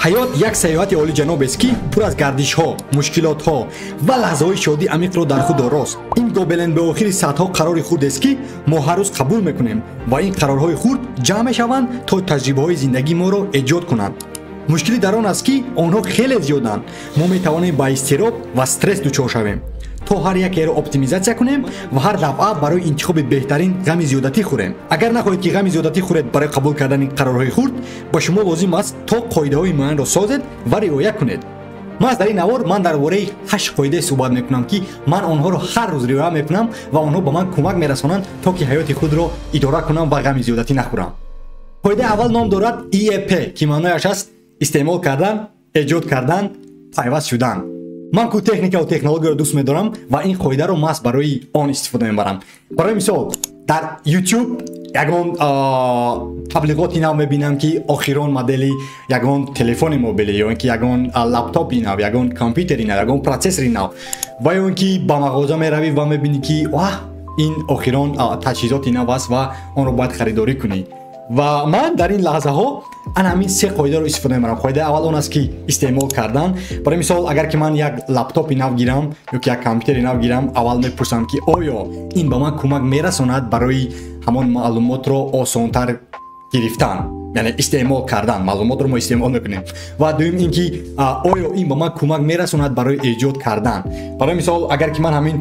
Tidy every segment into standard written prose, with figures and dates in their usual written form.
Ҳаёт як саёҳати олиҷанобест, ки пур аз гардишҳо, мушкилотҳо ва лаҳзаҳои шодии амиқро дар худ дорост. Ин гобелен ба охири садҳо қарори хурдест, ки мо ҳар рӯз қабул мекунем ва ин қарорҳои хурд ҷамъ мешаванд, то таҷрибаҳои зиндагии моро эҷод кунанд. Мушкилӣ дар он аст, ки онҳо хеле зиёданд. Мо метавонем ба изтироб ва стресс дучор шавем, то ҳар якеро оптимизатсия кунем ва ҳар дафъа барои интихоби беҳтарин ғами зиёдатӣ хӯрем. Агар нахоҳед, ки ғами зиёдатӣ хӯред барои қабул кардани қарорҳои хурд, ба шумо лозим аст, то қоидаҳои муайянро созед ва риоя кунед. Маҳз дар ин навор ман дар бораи 8 қоидае суҳбат мекунам, ки ман онҳоро ҳар рӯз риоя мекунам ва онҳо ба ман кӯмак мерасонанд, то ки ҳаёти худро идора кунам ва ғами зиёдатӣ нахӯрам. Қоидаи аввал ном дорад ИЭП, ки маънояш аст истеъмол кардан, эҷод кардан, пайваст шудан. Ман ку техникаву технологияро дӯст медорам ва ин қоидаро маҳз барои он истифода мебарам. Барои мисол, дар YouTube ягон таблиғоти нав мебинам, ки охирон модели ягон телефони мобилӣ ё ин ки ягон лаптопи нав, ягон компютери нав, ягон протсессори нав, ва ё ин ки ба мағоза меравӣ ва мебинӣ, ки ваҳ, ин охирон таҷҳизоти нав аст ва онро бояд харидорӣ кунӣ. Ва ман дар ин лаҳзаҳо ана ҳамин се қоидаро истифода мебарам. Қоидаи аввал он аст, ки истеъмол кардан. Барои мисол, агар ки ман як лаптопи нав гирам ё ки як компютери нав гирам, аввал мепурсам, ки оё ин ба ман кӯмак мерасонад барои ҳамон маълумотро осонтар гирифтан, яъне истеъмол кардан, маълумотро мо истеъмол мекунем. Ва дуюм ин ки оё ин ба ман кӯмак мерасонад барои эҷод кардан. Барои мисол, агар ки ман ҳамин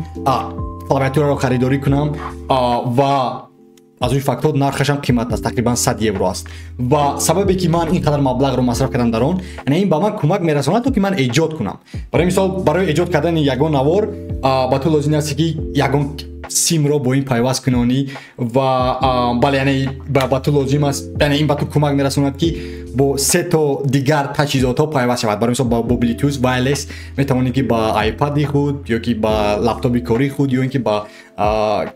клавиатураро харидорӣ кунам ва аз рӯи фактҳо нархашам қимат аст, тақрибан 100 евро аст, ва сабабе ки ман ин қадар маблағро масраф кардам дар он, яъне ин ба ман кӯмак мерасонад, то ки ман эҷод кунам. Барои мисол, барои эҷод кардани ягон навор ба ту лозим аст, ки ягон симро бо ин пайваст кунонӣ ва бале, яъне ба ту лозим аст, яъне ин ба ту кӯмак мерасонад, ки бо се то дигар таҷҳизотҳо пайваст шавад. Барои мисол, бо Bluetooth wireless метавонӣ, ки ба iPad-и худ ё ки ба лаптопи кории худ ё ин ки ба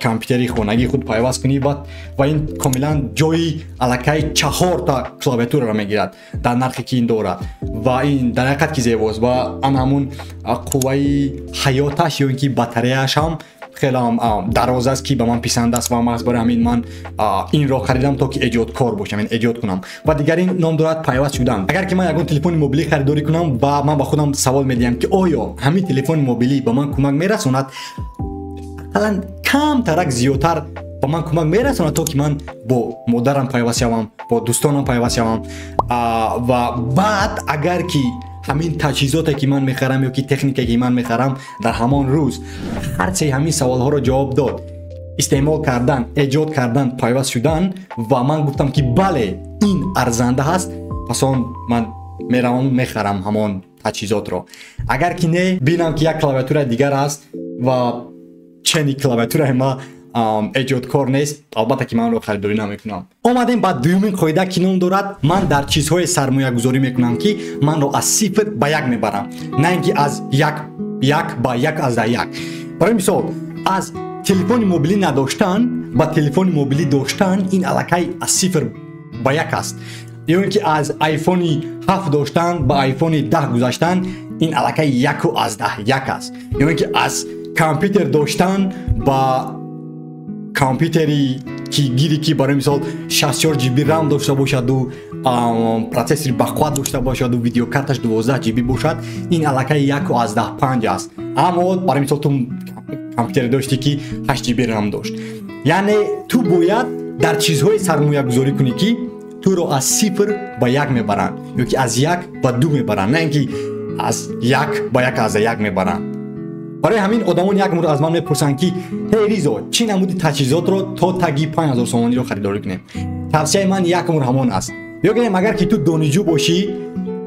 компютери хонагии худ пайваст кунӣ ва ин комилан ҷои аллакай чаҳорта клавиатураро мегирад дар нархе, ки ин дорад. Ва ин дар ҳақиқат ки зебост ва ана ҳамун қувваи ҳаёташ ё ин ки батареяаш ҳам хеле дароз аст, ки ба ман писанд аст ва маҳз барои ҳамин ман инро харидам, то ки эҷодкор бошам, яъне эҷод кунам. Ва дигар ин ном дорад пайваст шудан. Агар ки ман ягон телефони мобилӣ харидорӣ кунам ва ман ба худам савол медиҳам, ки оё ҳамин телефони мобилӣ ба ман кӯмак мерасонад, ақаллан камтарак зиёдтар ба ман кӯмак мерасонад, то ки ман бо модарам пайваст шавам, бо дӯстонам пайваст шавам. Ва баъд агар ки ҳамин таҷҳизоте, ки ман мехарам, ё ки техникае, ки ман мехарам, дар ҳамон рӯз ҳар сеи ҳамин саволҳоро ҷавоб дод: истеъмол кардан, эҷод кардан, пайваст шудан, ва ман гуфтам, ки бале, ин арзанда ҳаст, пас он ман меравам, мехарам ҳамон таҷҳизотро. Агар ки не, бинам, ки як клавиатураи дигар аст ва чени клавиатураи ма эҷодкор нест, албатта ки ман онро харидорӣ намекунам. Омадем ба дуюмин қоида, ки ном дорад ман дар чизҳое сармоягузорӣ мекунам, ки манро аз сифр ба як мебарам, на ин ки аз як як ба 1.1. Барои мисол, аз телефони мобилӣ надоштан ба телефони мобилӣ доштан ин аллакай аз сифр ба як аст, ё ин ки аз айфони 7 доштан ба айфони 10 гузаштан ин аллакай 1.1 аст, ё ин ки аз компютер доштан ба компютери ки гири, ки барои мисол 64 GB RAM дошта бошаду протсессори бақувват дошта бошаду видеокарташ 12 GB бошад, ин аллакай 1.5 аст. Аммо барои мисол, ту компютере дошти, ки 8 GB RAM дошт. Яъне ту бояд дар чизҳое сармоягузорӣ кунӣ, ки туро аз сифр ба як мебаранд ё ки аз як ба ду мебаранд, на ин ки аз як ба 1.1 мебаранд. Барои ҳамин одамон як мур аз ман мепурсанд, ки ҳей, Ризо, чӣ намуди таҷҳизотро то таги 5000 сомониро харидорӣ кунем? Тавсияи ман як умр ҳамон аст: ё гирем, агар ки ту донишҷӯ бошӣ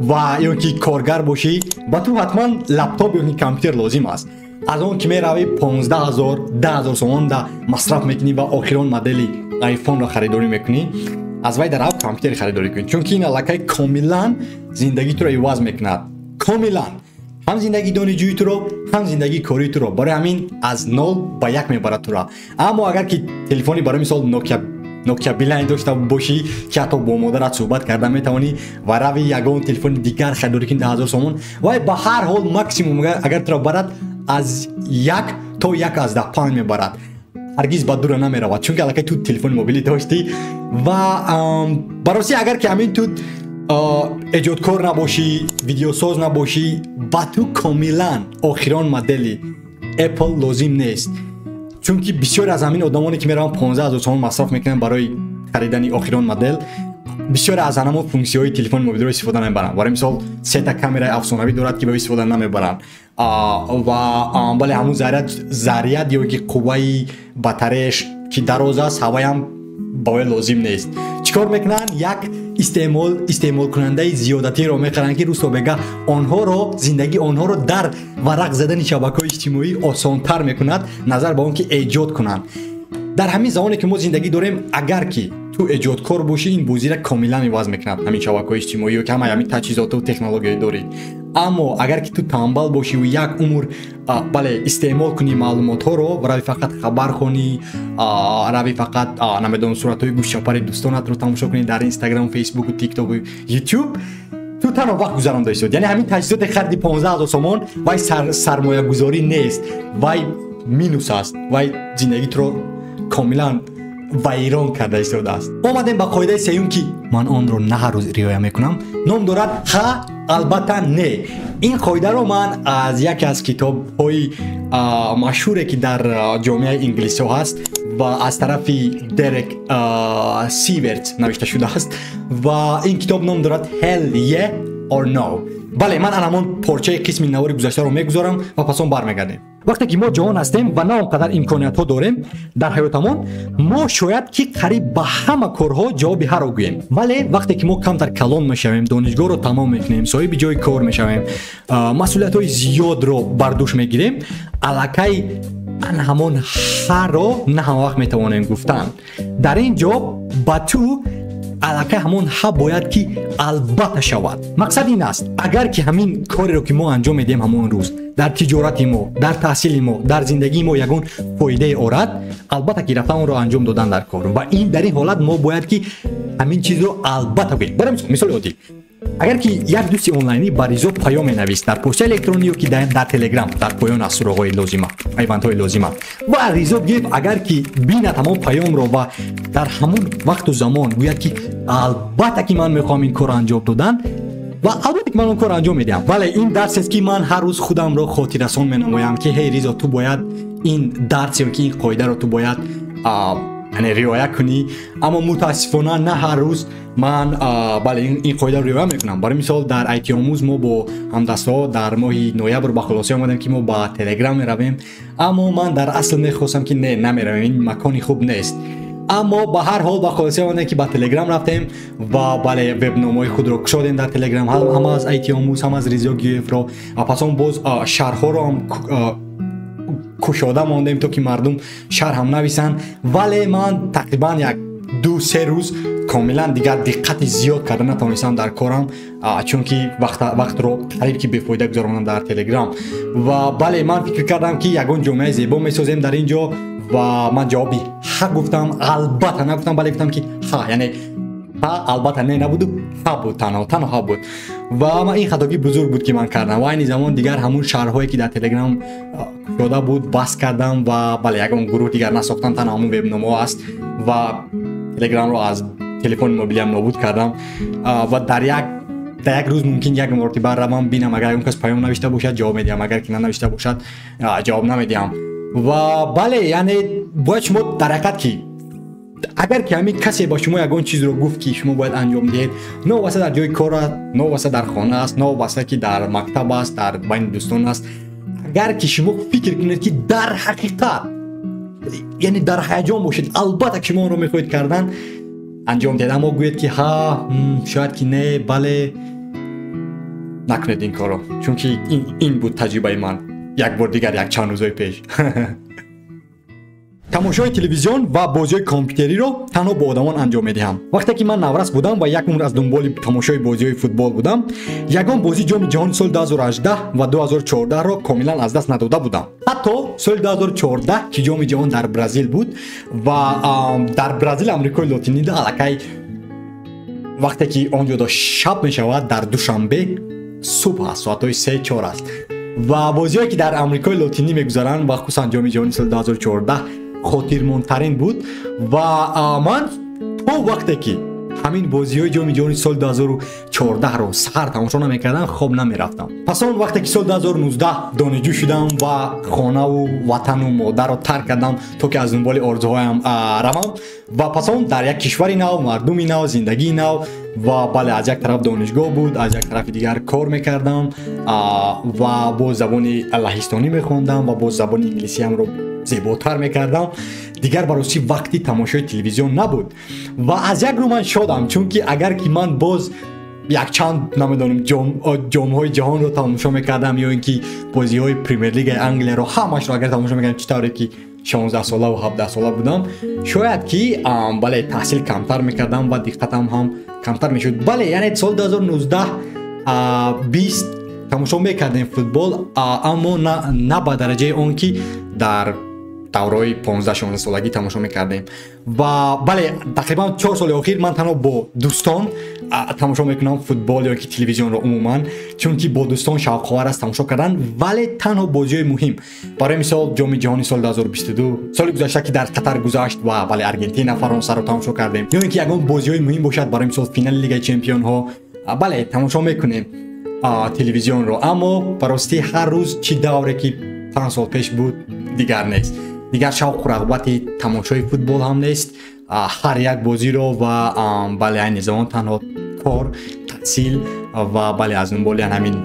ва ё ки коргар бошӣ, ба ту ҳатман лаптоп ё ки компютер лозим аст. Аз он ки меравӣ 15 000, 10 000 сомон да масраф мекунӣ ва охирон модели айфонро харидорӣ мекунӣ, аз вай дар ав компютери харидорӣ кунӣ, чунки ин аллакай комилан зиндагии туро иваз мекунад, комилан ҳам зиндагии донишҷӯи туро, ҳам зиндагии кории туро. Барои ҳамин аз нол ба як мебарад туро. Аммо агар ки телефони, барои мисол, Nokia Beeline дошта бошӣ, ки ҳатто бо модарат суҳбат карда метавонӣ, ва рави ягон телефони дигар харидорӣ кунӣ 10 000 сомон, вай ба ҳар ҳол максимум агар туро барад, аз як то 1.5 мебарад, ҳаргиз ба дура намеравад, чунки аллакай ту телефони мобилӣ доштӣ. Ва ба ростӣ, агар ки ҳамин ту Эҷодкор набошӣ, видеосоз набошӣ, ба ту комилан охирон модели Apple лозим нест. Чунки бисёре аз ҳамин одамоне, ки мераванд 15 000 сомон масраф мекунанд барои харидани охирон модел, бисёре аз ҳамон функсияҳои телефони мобилиро истифода намебаранд. Барои мисол, сета камераи афсонавӣ дорад, ки ба истифода намебаранд. Ва бале, ҳамун заряд ё ки қувваи батареяш ки дароз аст, ҳаваям ба вай лозим нест. Чӣ кор мекунанд? Як истеъмолкунандаи зиёдатиро мехаранд, ки рӯз то бега онҳоро, зиндагии онҳоро дар варақ задани шабакаҳои иҷтимоӣ осонтар мекунад, назар ба он ки эҷод кунанд. Дар ҳамин замоне, ки мо зиндагӣ дорем, агар ки ту эҷодкор бошӣ, ин бозиро комилан иваз мекунад, ҳамин шабакаҳои иҷтимоӣ ё ки ҳамаи ҳамин таҷҳизоту технологияи дорӣ. Аммо агар ки ту тамбал бошиву як умр, бале, истеъмол кунӣ маълумотҳоро, рави фақат хабар хонӣ, рави фақат, намедонам, суратҳои гӯшчапари дӯстонатро тамошо кунӣ дар Инстаграм, Фейсбуку, Тиктоку, Ютуб, ту танҳо вақт гузаронда истод. Яъне ҳамин таҷҳизоте хариди 15 000 сомон, вай сармоягузорӣ нест, вай минус аст, вай зиндагитро комилан вайрон карда истодааст. Омадем ба қоидаи сеюм, ки ман онро на ҳар рӯз риоя мекунам. Ном дорад «Ҳа, албатта не». Ин қоидаро ман аз яке аз китобҳои машҳуре, ки дар ҷомеаи инглисиҳо ҳаст ва аз тарафи Дерек Сиверт навишта шудааст, ва ин китоб ном дорад «Hell Yeah or No». Бале, ман ҳамон порчаи қисми навори гузаштаро мегузорам ва пас он бармегардем. Вақте ки мо ҷавон ҳастем ва на он қадар имкониятҳо дорем дар ҳаётамон, мо шояд ки қариб ба ҳама корҳо ҷавоби ҳаро гӯем. Вале вақте ки мо камтар калон мешавем, донишгоҳро тамом мекунем, соҳиби ҷои кор мешавем, масъулиятҳои зиёдро бар дӯш мегирем, аллакай ан ҳамон ҳаро на ҳама вақт метавонем гуфтан. Дар ин ҷо ба ту аллакай ҳамон ҳа бояд ки албатта шавад. Мақсад ин аст: агар ки ҳамин кореро, ки мо анҷом медиҳем ҳамон рӯз, дар тиҷорати мо, дар таҳсили мо, дар зиндагии мо ягон фоидае орад, албатта ки рафта онро анҷом додан дар кор. Ва ин дар ин ҳолат мо бояд ки ҳамин чизро албатта гӯем. Барои мисоли оддӣ, агар ки як дӯсти онлайнӣ ба Ризо паём менавист дар почтаи электронӣ ё ки дар Телеграм, дар поён аз суроғҳои лозима, пайвандҳои лозима, ва Ризо гиф агар ки бинад ҳамон паёмро ва дар ҳамон вақту замон гӯяд, ки албатта ки ман мехоҳам ин корро анҷом додан ва албатта ки ман он корро анҷом медиҳам. Бале, ин дарсест, ки ман ҳар рӯз худамро хотиррасон менамоям, ки ҳей, Ризо, ту бояд ин дарс ё ки ин қоидаро ту бояд, яъне, риоя кунӣ. Аммо мутаассифона на ҳар рӯз ман, бале, ин қоидаро риоя мекунам. Барои мисол, дар Айтиомӯз мо бо ҳамдастҳо дар моҳи ноябр ба хулоса омадем, ки мо ба Телеграм меравем. Аммо ман дар асл мехостам, ки не, намеравем, ин макони хуб нест. Аммо ба ҳар ҳол ба хулоса омадем, ки ба Телеграм рафтем ва, бале, вебномаҳои худро кушодем дар Телеграм, ҳама аз Айтиомӯз, ҳама аз Ризо Гиевро, ва пас он боз шарҳҳоро ҳам кушода мондем, то ки мардум шарҳ ҳам нависанд. Вале ман тақрибан як 2-3 рӯз комилан дигар диққати зиёд карда натавонистам дар корам, чунки вақтро қариб ки бефоида гузаронам дар Телеграм. Ва бале, ман фикр кардам, ки ягон ҷомеаи зебо месозем дар ин ҷо, ва ман ҷавоби ҳа гуфтам, албатта нагуфтам, бале гуфтам, ки ҳа, яъне ҳа, албатта не набуду, ҳа буд, танҳо танҳо ҳа буд. Ва ман ин хатогии бузург буд, ки ман кардам. Ва айни замон дигар ҳамун шарҳҳое, ки дар Телеграм кушода буд, баст кардам ва, бале, ягон гурӯҳ дигар насохтам, танҳо ҳамун вебномаҳо аст ва Телеграмро аз телефони мобилиам нобуд кардам. Ва дар як рӯз мумкин як маротиба равам, бинам, агар ягон кас паём навишта бошад, ҷавоб медиҳам, агар ки нанавишта бошад, ҷавоб намедиҳам. Ва бале, яъне бояд шумо дар ҳақиқат ки агар ки ҳамин касе ба шумо ягон чизро гуфт, ки шумо бояд анҷом диҳед, новобаста дар ҷои кор аст, новобаста дар хона аст, новобаста ки дар мактаб аст, дар байни дӯстон аст, агар ки шумо фикр кунед, ки дар ҳақиқат, яъне дар ҳаяҷон бошед, албатта ки шумо онро мехоҳед кардан, анҷом диҳед. Аммо гӯед, ки ҳа, шояд ки не, бале, накунед ин корро, чунки ин буд таҷрибаи ман як бор дигар як чанд рӯзои пеш. Тамошои телевизион ва бозиҳои компютериро танҳо бо одамон анҷом медиҳам. Вақте ки ман наврас будам ва як умр аз дунболи тамошои бозиҳои футбол будам, ягон бозии Ҷоми ҷаҳони соли 2018 ва 2014-ро комилан аз даст надода будам. Ҳатто соли 2014, ки Ҷоми ҷаҳон дар Бразил буд ва дар Бразил Амрикои Лотинида аллакай вақте ки он ҷо шаб мешавад, дар Душанбе субҳ аст, соатҳои 3-4 аст, ва бозиҳое, ки дар Амрикои Лотинӣ мегузаранд, ва хусусан Ҷоми ҷаҳони соли 2014 хотирмондтарин буд. Ва ман то вақте ки ҳамин бозиҳои ҷоми ҷаҳони соли 2014-ро саҳар тамошо намекардам, хоб намерафтам. Пас он вақте ки соли 2019 донишҷӯ шудам ва хонаву ватану модарро тарк кардам, то ки аз дунболи орзуҳоям равам, ва пас он дар як кишвари нав, мардуми нав, зиндагии нав, ва бале, аз як тараф донишгоҳ буд, аз як тарафи дигар кор мекардам ва бо забони лаҳистонӣ мехондам ва бо забони инглисиамро зеботар мекардам. Дигар бароси вақти тамошои телевизион набуд ва аз як рӯ ман шодам, чунки агар ки ман боз якчанд, намедонам, ҷомҳои ҷаҳонро тамошо мекардам ё ин ки бозиҳои Премер-лигаи Англияро ҳамашро агар тамошо мекардам, чӣ тавре ки 16 сола ва 17 сола будам, шояд ки бале, таҳсил камтар мекардам ва диққатам ҳам камтар мешуд. Бале, яъне соли 2019 20 тамошо мекардем футбол, аммо на ба дараҷаи он ки дар давраи 15-16 солагӣ тамошо мекардем. Ва бале, тақрибан 4 соли охир ман танҳо бо дӯстон тамошо мекунам футбол ё ки телевизионро умуман, чунки бо дӯстон шавқовар аст тамошо кардан, вале танҳо бозиҳои муҳим. Барои мисол, ҷоми ҷаҳони соли 2022, соли гузашта, ки дар Қатар гузашт, ва бале, Аргентина, Фаронсаро тамошо кардем, ё ин ки ягон бозиҳои муҳим бошад, барои мисол финали Лигаи чемпионҳо, бале, тамошо мекунем телевизионро. Аммо ба ростӣ ҳар рӯз чӣ давре ки 5 сол пеш буд дигар нест. Дигар шавқу рағбати тамошои футбол ҳам нест, ҳар як бозиро, ва бале, айни замон танҳо кор, таҳсил ва бале, аз дунболи ҳамин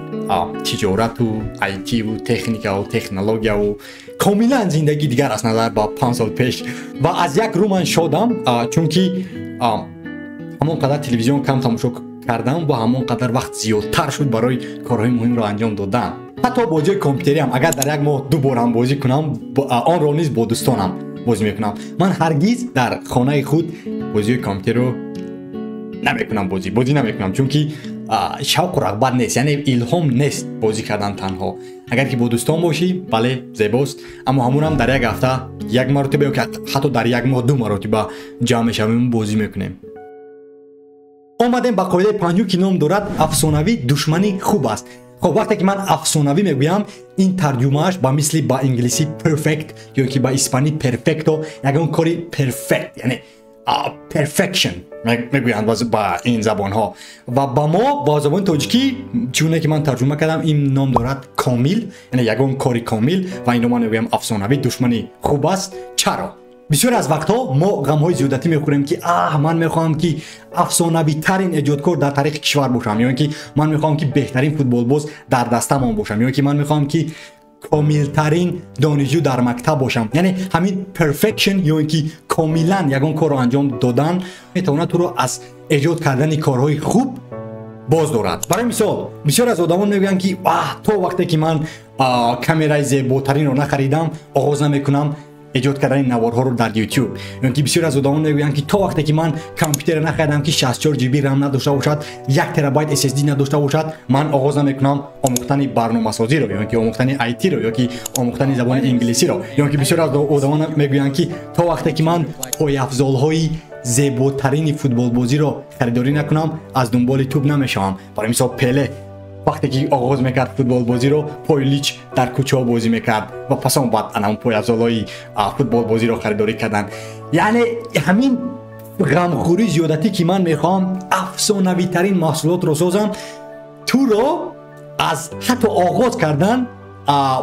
тиҷорату айтиву техникаву технологияву комилан зиндагӣ дигар аст назар ба 5 сол пеш. Ва аз як рӯ ман шодам, чунки ҳамон қадар телевизион кам тамошо кардам ва ҳамон қадар вақт зиёдтар шуд барои корҳои муҳимро анҷом додан. Ҳатто бозиҳои компютериам агар дар як моҳ 2 бор ҳам бозӣ кунам, онро низ бо дӯстонам бозӣ мекунам. Ман ҳаргиз дар хонаи худ бозиҳои компютерро намекунам, бозӣ намекунам, чунки шавқу рағбат нест, яъне илҳом нест бозӣ кардан танҳо. Агар ки бо дӯстон бошӣ, бале, зебост, аммо ҳамонам дар як ҳафта як маротиба ё ки ҳатто дар як моҳ 2 маротиба ҷамъ мешавем, бозӣ мекунем. Омадем ба қоидаи панҷум, ки ном дорад афсонавӣ душмани хуб аст. Хоб, вақте ки ман афсонавӣ мегӯям, ин тарҷумааш ба мисли ба инглисӣ perfect ё ки ба испанӣ perfecto, ягон кори perfect, яъне perfection мегӯянд ба ин забонҳо. Ва ба мо ба забони тоҷикӣ, чуне ки ман тарҷума кардам, ин ном дорад комил, яъне ягон кори комил, ва инро ман мегӯям афсонавӣ душмани хуб аст. Чаро? Бисёре аз вақтҳо мо ғамҳои зиёдатӣ мехӯрем, ки аҳ, ман мехоҳам ки афсонавитарин эҷодкор дар таърихи кишвар бошам, ё ин ки ман мехоҳам ки беҳтарин футболбоз дар дастамон бошам, ё ин ки ман мехоҳам ки комилтарин донишҷӯ дар мактаб бошам. Яъне ҳамин perfection ё ин ки комилан ягон корро анҷом додан метавонад туро аз эҷод кардани корҳои хуб боз дорад. Барои мисол, бисёр аз одамон мегӯянд ки аҳ, то вақте ки ман камераи зеботаринро нахаридам, оғоз намекунам эҷод кардани наворҳоро дар YouTube. Ё ки бисёр аз одамон мегӯянд ки то вақте ки ман компютерро нахаридам, ки 64 GB RAM надошта бошад, 1 терабайт SSD надошта бошад, ман оғоз намекунам омӯхтани барномасозиро, ё ки омӯхтани IT-ро, ё ки омӯхтани забони инглисиро. Ё ки бисёр аз одамон мегӯянд ки то вақте ки ман пойафзолҳои зеботарини футболбозиро харидорӣ накунам, аз дунболи тӯб намешавам. Барои мисол, Пеле вақте ки оғоз мекард футболбозиро, пойлич дар кӯчаҳо бозӣ мекард ва пас он баъд анам пойафзолҳои футболбозиро харидорӣ карданд. Яъне ҳамин ғамхӯрии зиёдатӣ, ки ман мехоҳам афсонавитарин маҳсулотро созам, туро аз ҳатто оғоз кардан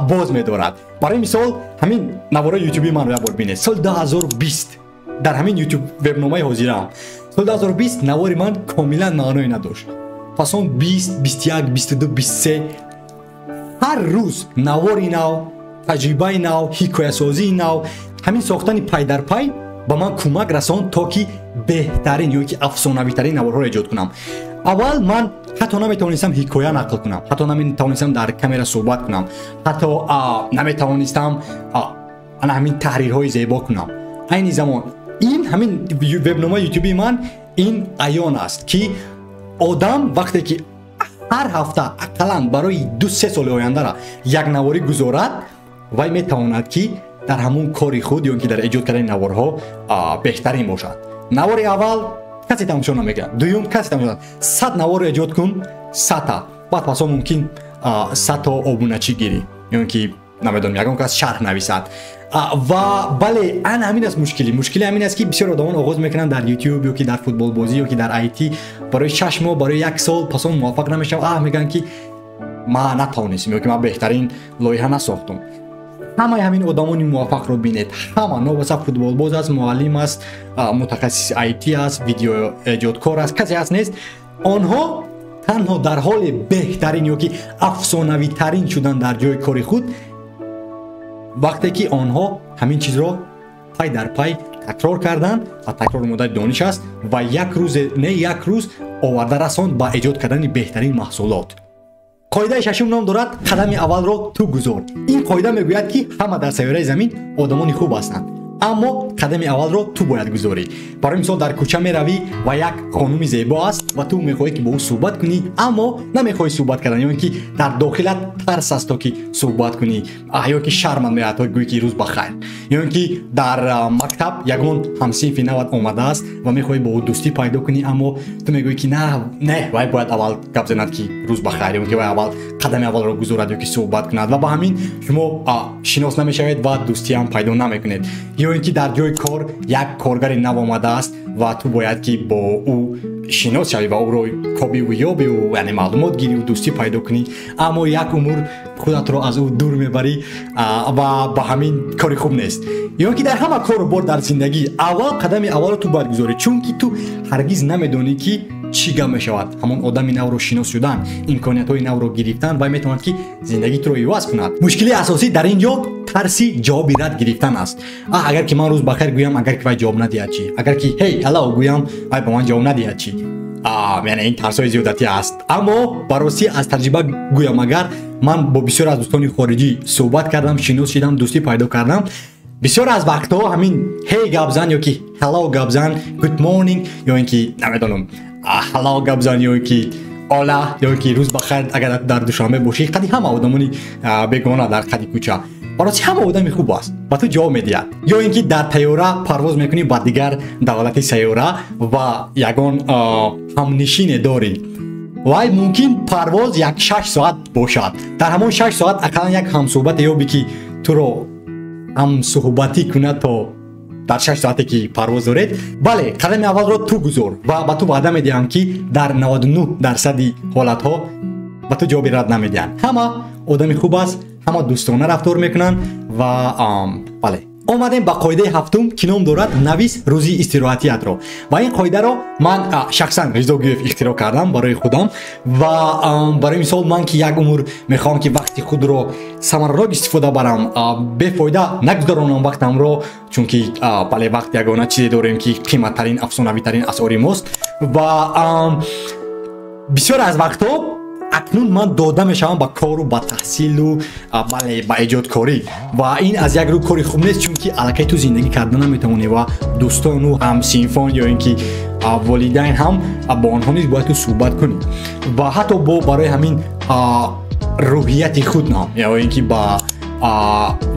боз медорад. Барои мисол, ҳамин навораи ютуби манро як бор бинед. Соли 2020 дар ҳамин ютуб вебномаи ҳозираам, соли 2020 навори ман комилан маъное надошт. Пас он 20, 21, 22, 23 ҳар рӯз навори нав, таҷрибаи нав, ҳикоясозии нав, ҳамин сохтани пай дар пай ба ман кӯмак расонд, то ки беҳтарин ё ки афсонавитарин наворҳоро эҷод кунам. Аввал ман ҳатто наметавонистам ҳикоя нақл кунам, ҳатто наметавонистам дар камера суҳбат кунам, ҳатто наметавонистам ана ҳамин таҳрирҳои зебо кунам. Айни замон ин ҳамин вебномаи ютуби ман ин аён аст, ки одам вақте ки ҳар ҳафта ақаллан барои 2-3 соли ояндара як наворӣ гузорад, вай метавонад ки дар ҳамон кори худ ё ки дар эҷод кардани наворҳо беҳтарин бошад. Навори аввал касе тамошо намекунад, дуюм касе тамошо, 100 наворро эҷод кун, 100-та, баъд пас он мумкин 100 то обуначӣ гирӣ ё ки намедонам, ягон кас шарҳ нависад. Ва бале, ана ҳамин аст мушкилӣ. Мушкили ҳамин аст, ки бисёр одамон оғоз мекунанд дар YouTube ё ки дар футболбозӣ ё ки дар IT барои 6 моҳ, барои як сол, пас он муваффақ намешаванд. Мегӯянд, ки ман натавонистам ё ки ман беҳтарин лоиҳа насохтум. Ҳамаи ҳамин одамони муваффақро бинед, ҳама новобаста футболбоз аст, муаллим аст, мутахассиси IT аст, видеоэҷодкор аст, касе аст нест, онҳо танҳо дар ҳоли беҳтарин ё ки афсонавитарин шудан дар ҷои кори худ, вақте ки онҳо ҳамин чизро пай дар пай такрор карданд, ва такрор модари дониш аст, ва як рӯзе не як рӯз оварда расонд ба эҷод кардани беҳтарин маҳсулот. Қоидаи шашум ном дорад қадами аввалро ту гузор. Ин қоида мегӯяд, ки ҳама дар сайёраи замин одамони хуб ҳастанд, аммо қадами аввалро ту бояд гузорӣ. Барои мисол, дар кӯча меравӣ ва як хонуми зебо аст ва ту мехоҳӣ, ки бо ӯ суҳбат кунӣ, аммо намехоҳӣ суҳбат кардан, ё ин ки дар дохилат тарс аст, то ки суҳбат кунӣ, ё ки шармат меояд, то гӯӣ, ки рӯз ба хайр, ё ин ки дар мактаб ягон ҳамсинфи нават омадааст ва мехоҳӣ бо ӯ дӯстӣ пайдо кунӣ, аммо ту мегӯӣ, ки на, не, вай бояд аввал гап занад, ки рӯз ба хайр, ё ки вай аввал қадами аввалро гузорад ё ки суҳбат кунад, ва ба ҳамин шумо шинос намешавед ва дӯстиам пайдо намекунед. Ё ин ки дар ҷои кор як коргари нав омадааст ва ту бояд ки бо ӯ шинос шавӣ ва ӯро кобиву ёбиву, яъне маълумот гириву дӯстӣ пайдо кунӣ, аммо як умр худатро аз ӯ дур мебарӣ ва ба ҳамин кори хуб нест. Ё ки дар ҳама кору бор дар зиндагӣ аввал қадами аввалро ту бояд гузорӣ, чунки ту ҳаргиз намедонӣ, ки чӣ гап мешавад. Ҳамон одами навро шинос шудан, имкониятҳои навро гирифтан вай метавонад, ки зиндагии туро иваз кунад. Мушкилии асосӣ дар ин ҷо тарси ҷавоби рад гирифтан аст. Агар ки ман рӯз бахайр гӯям, агар ки вай ҷавоб надиҳад чӣ? Агар ки hey, hello гӯям, вай ба ман ҷавоб надиҳад чӣ? Яъне ин тарсҳои зиёдатӣ аст. Аммо ба ростӣ, аз таҷриба гӯям, агар ман бо бисёр аз дӯстони хориҷӣ суҳбат кардам, шинос шидам, дӯстӣ пайдо кардам, бисёр аз вақтҳо ҳамин hey гап зан ё ки hello гап зан, good morning ё ин ки намедонам, hello гап зан ё ин ки hola ё ин ки рӯз бахайр, агар дар Душанбе бошӣ, қади ҳама одамони бегона дар қади кӯча, бароси ҳама одами хуб аст, ба ту ҷавоб медиҳад. Ё ин ки дар тайёра парвоз мекунӣ ба дигар давлати сайёра ва ягон ҳамнишине дорӣ, вай мумкин парвоз як 6 соат бошад, дар ҳамон 6 соат ақаллан як ҳамсуҳбате ёбӣ, ки туро ҳамсуҳбатӣ кунад то дар 6 соате ки парвоз доред. Бале, қадами аввалро ту гузор ва ба ту ваъда медиҳам, ки дар 99 дарсади ҳолатҳо ба ту ҷавоби рад намедиҳанд. Ҳама одами хуб аст, ҳама дӯстона рафтор мекунанд. Ва бале, омадем ба қоидаи ҳафтум, ки ном дорад навис рӯзи истироҳатиятро. Ва ин қоидаро ман шахсан, Ризо Гӯев, ихтироъ кардам барои худам. Ва барои мисол, ман ки як умр мехоҳам, ки вақти худро самаранок истифода барам, бефоида нагузаронам вақтамро, чунки бале, вақт ягона чизе дорем, ки қиматтарин, афсонавитарин асъори мост. Ва бисёр аз вақтҳо акнун ман дода мешавам ба кору ба таҳсилу, бале, ба эҷодкорӣ, ва ин аз як рӯ кори хуб нест, чунки аллакай ту зиндагӣ карда наметавонӣ ва дӯстону ҳамсинфон ё ин ки волидайн ҳам, бо онҳо низ бояд ту суҳбат кунӣ. Ва ҳатто бо барои ҳамин рӯҳияти худ ҳам ё ин ки ба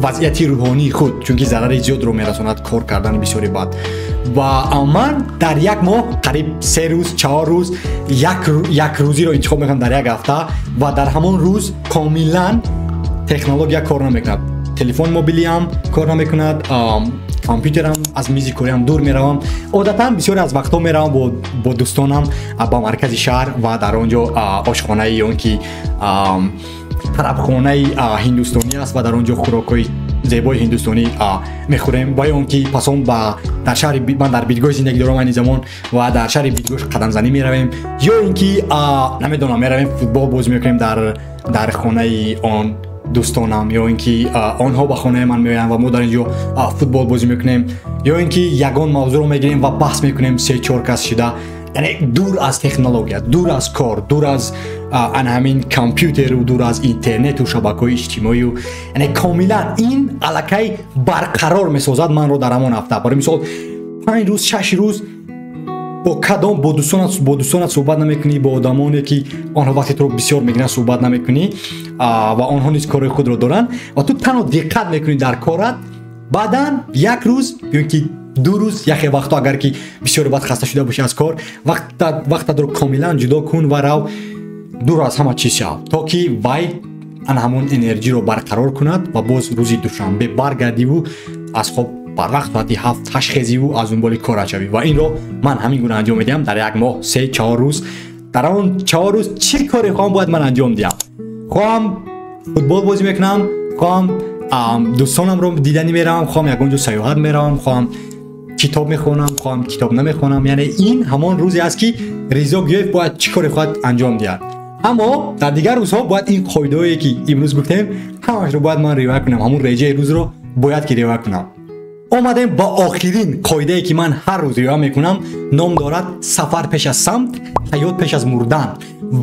вазъияти рӯҳонии худ, чунки зарари зиёдро мерасонад кор кардани бисёри бад. Ва ман дар як моҳ қариб 3 рӯз, 4 рӯз, як рӯзиро интихоб мекунам дар як ҳафта ва дар ҳамон рӯз комилан технология кор намекунад, телефони мобилиам кор намекунад, компютерам, аз мизи кориам дур меравам. Одатан бисёре аз вақтҳо меравам бо дӯстонам ба маркази шаҳр ва дар он ҷо ошхонаи ё он ки тарабхонаи ҳиндустонӣ аст ва дар он ҷо хӯрокҳои зебои ҳиндустонӣ мехӯрем, ва ё он ки пасон ба дар шаҳри, ман дар Бидгоҳ зиндагӣ дорам айни замон, ва дар шаҳри Бидгоҳ қадамзанӣ меравем, ё ин ки намедонам, меравем, футбол бозӣ мекунем дар хонаи он дӯстонам, ё ин ки онҳо ба хонаи ман меоянд ва мо дар ин ҷо футбол бозӣ мекунем, ё ин ки ягон мавзӯъро мегирем ва баҳс мекунем се чор кас шида, яъне дур аз технология, дур аз кор, дур аз ана ҳамин компютеру, дур аз интернету шабакаҳои иҷтимоию. Яъне комилан ин аллакай барқарор месозад манро дар ҳамон ҳафта. Барои мисол, 5 рӯз, 6 рӯз бо кадом бо дӯстонат суҳбат намекунӣ, бо одамоне ки онҳо вақти туро бисёр мегиранд, суҳбат намекунӣ ва онҳо низ кори худро доранд ва ту танҳо диққат мекунӣ дар корат. Баъдан як рӯз ё ки 2 рӯз, яхе вақтҳо, агар ки бисёре баъд хаста шуда бошӣ аз кор, вақтатро комилан ҷудо кун ва рав, дур аз ҳама чиз шав, то ки вай ана ҳамон энерҷиро барқарор кунад ва боз рӯзи душанбе баргардиву аз хоб барвақт соати 7-8 хезиву аз дунболи кора шавӣ. Ва инро ман ҳамин гуна анҷом медиҳам дар як моҳ 3-4 рӯз. Дар он 4 рӯз чӣ коре хоҳам бояд ман анҷом диҳам? Хоҳам футбол бозӣ мекунам, хоҳам дӯстонамро диданӣ меравам, хоҳам ягон ҷо сайёҳат меравам, хоҳам китоб мехонам, хоҳам китоб намехонам. Яъне ин ҳамон рӯзе аст, ки Ризо Гиёев бояд чӣ коре хоҳад анҷом диҳад. Аммо дар дигар рӯзҳо бояд ин қоидаҳое, ки имрӯз гуфтем, ҳамашро бояд ман риоя кунам. Ҳамон реҷаи рӯзро бояд ки риоя кунам. Омадем ба охирин қоидае, ки ман ҳар рӯз риоя мекунам. Ном дорад сафар пеш аз самт, ҳаёт пеш аз мурдан.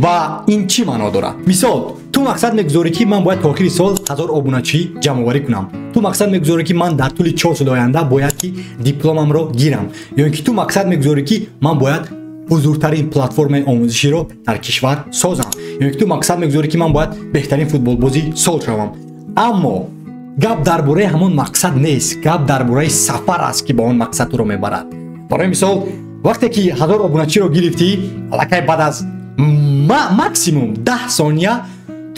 Ва ин чӣ маъно дорад? Мисол, ту мақсад мегузорӣ, ки ман бояд то охири сол 1000 обуначӣ ҷамъоварӣ кунам. Ту мақсад мегузорӣ, ки ман дар тӯли 4 соли оянда бояд ки дипломамро гирам. Ё ин ки ту мақсад мегузорӣ, ки ман бояд бузургтарин платформаи омӯзиширо дар кишвар созам. Ё ин ки ту мақсад мегузорӣ, ки ман бояд беҳтарин футболбози сол шавам. Аммо гап дар бораи ҳамон мақсад нест, гап дар бораи сафар аст, ки ба он мақсад туро мебарад. Барои мисол, вақте ки 1000 обуначиро гирифтӣ, аллакай баъд аз максимум 10 сония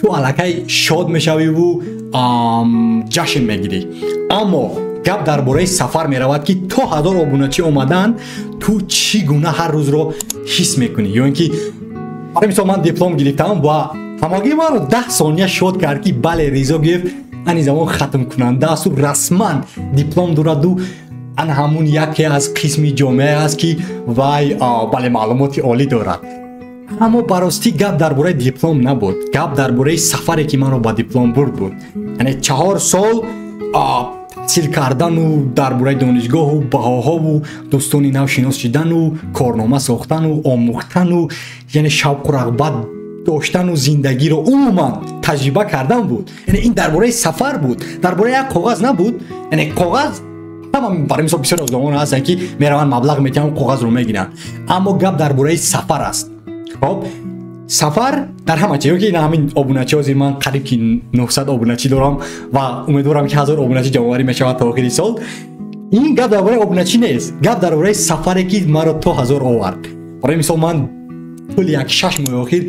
ту аллакай шод мешавиву ҷашн мегирӣ. Аммо гап дар бораи сафар меравад, ки то 1000 обуначӣ омадан ту чӣ гуна ҳар рӯзро ҳис мекунӣ. Ё ин ки барои мисол, ман диплом гирифтам ва ҳамагӣ маро 10 сония шод кард, ки бале, Ризо Гиёев ани замон хатмкунанда асту расман диплом дораду ан ҳамун яке аз қисми ҷомеа аст, ки вай бале, маълумоти олӣ дорад. Аммо ба ростӣ гап дар бораи диплом набуд, гап дар бораи сафаре, ки маро ба диплом бурд, буд. Яъне 4 сол таҳсил кардану дар бораи донишгоҳу баҳоҳову дӯстони нав шинос шидану корнома сохтану омӯхтану, яъне шавқу рағбат доштану зиндагиро умуман таҷриба кардан буд. Яъне ин дар бораи сафар буд, дар бораи як коғаз набуд. Яъне коғаз ҳама, барои мисол, бисёр одамон ҳастанд, ки мераванд, маблағ метиҳанд, коғазро мегиранд. Аммо гап дар бораи сафар аст. Хоб, сафар дар ҳама чи, ки ҳамин обуначи, ҳозир ман қариб ки 900 обуначӣ дорам ва умедворам, ки 1000 обуначӣ ҷамъоварӣ мешавад то охири сол. Ин гап дар бораи обуначӣ нест, гап дар бораи сафаре, ки маро то 1000 овард. Барои мисол, ман тӯли як 6 моҳи охир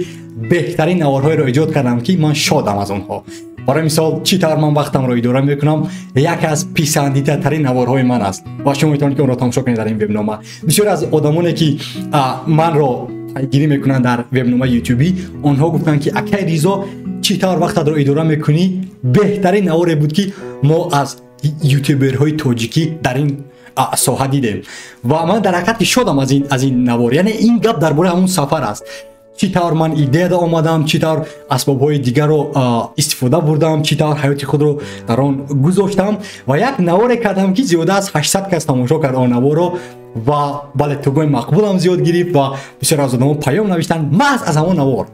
беҳтарин наворҳоеро эҷод кардам, ки ман шодам аз онҳо. Барои мисол, чӣ тавр ман вақтамро идора мекунам, яке аз писандидатарин наворҳои ман аст ва шумо метавонед, ки онро тамошо кунед дар ин вебнома. Бисёре аз одамоне, ки манро пайгирӣ мекунанд дар вебномаи ютубӣ, онҳо гуфтанд, ки акай Ризо, чӣ тавр вақтатро идора мекунӣ, беҳтарин наворе буд, ки мо аз ютуберҳои тоҷикӣ дар ин соҳа дидем. Ва ман дар ҳақиқат ки шодам аз ин навор. Яъне ин гап дар бораи ҳамон сафар аст: чӣ тавр ман идеяда омадам, чӣ тавр асбобҳои дигарро истифода бурдам, чӣ тавр ҳаёти худро дар он гузоштам. Ва як наворе кардам, ки зиёда аз 800 кас тамошо кард он наворро ва бале, тугмаи мақбулам зиёд гирифт ва бисёр аз одамон паём навиштанд маҳз аз ҳамон навор,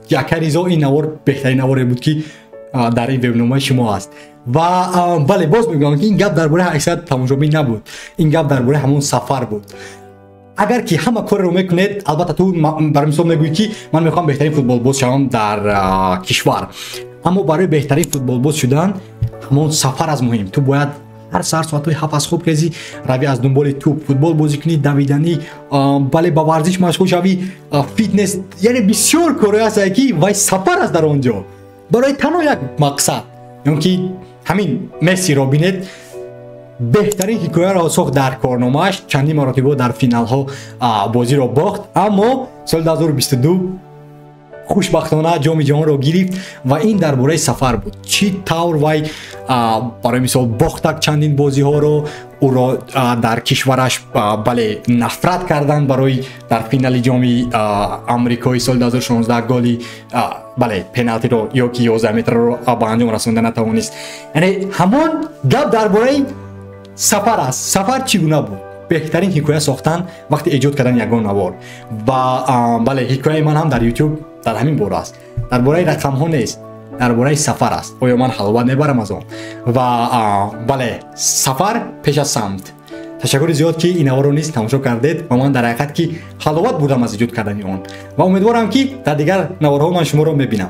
ки акай Ризо, ин навор беҳтарин наворе буд, ки дар ин вебномаи шумо аст. Ва бале, боз мегӯям, ки ин гап дар бораи 800 тамошобин набуд, ин гап дар бораи ҳамон сафар буд. Агар ки ҳама кореро мекунед, албатта, ту барои мисол мегӯӣ, ки ман мехоҳам беҳтарин футболбоз шавам дар кишвар. Аммо барои беҳтарин футболбоз шудан ҳамон сафар аз муҳим. Ту бояд ҳар саҳар соатҳои 7 аз хоб хезӣ, равӣ, аз дунболи туп футбол бозӣ кунӣ, давиданӣ, бале, ба варзиш машғул шавӣ, фитнес, яъне бисёр корҳое ҳастанд, ки вай сафар аст дар он ҷо барои танҳо як мақсад. Ё ки ҳамин Мессиро бинед, беҳтарин ҳикояро сохт дар корномааш. Чандин маротибо дар финалҳо бозиро бохт, аммо соли 2022 хушбахтона ҷоми ҷаҳонро гирифт. Ва ин дар бораи сафар буд: чӣ тавр вай, барои мисол, бохтак чандин бозиҳоро, ӯро дар кишвараш, бале, нафрат карданд барои дар финали ҷоми Амрикои соли 2016 голи, бале, пеналтиро ё ки 11 метрро ба анҷом расонда натавонист. Яъне ҳамон гап дар бораи сафар аст. Сафар чӣ гуна буд? Беҳтарин ҳикоя сохтан вақти эҷод кардани ягон навор. Ва бале, ҳикояи ман ҳам дар Ютуб дар ҳамин бора аст, дар бораи рақамҳо нест, дар бораи сафар аст. Оё ман ҳаловат мебарам аз он? Ва бале, сафар пеш аз самт. Ташаккури зиёд, ки ин наворро низ тамошо кардед ва ман дар ҳақиқат ки ҳаловат бурдам аз эҷод кардани он ва умедворам, ки дар дигар наворҳо ман шуморо мебинам.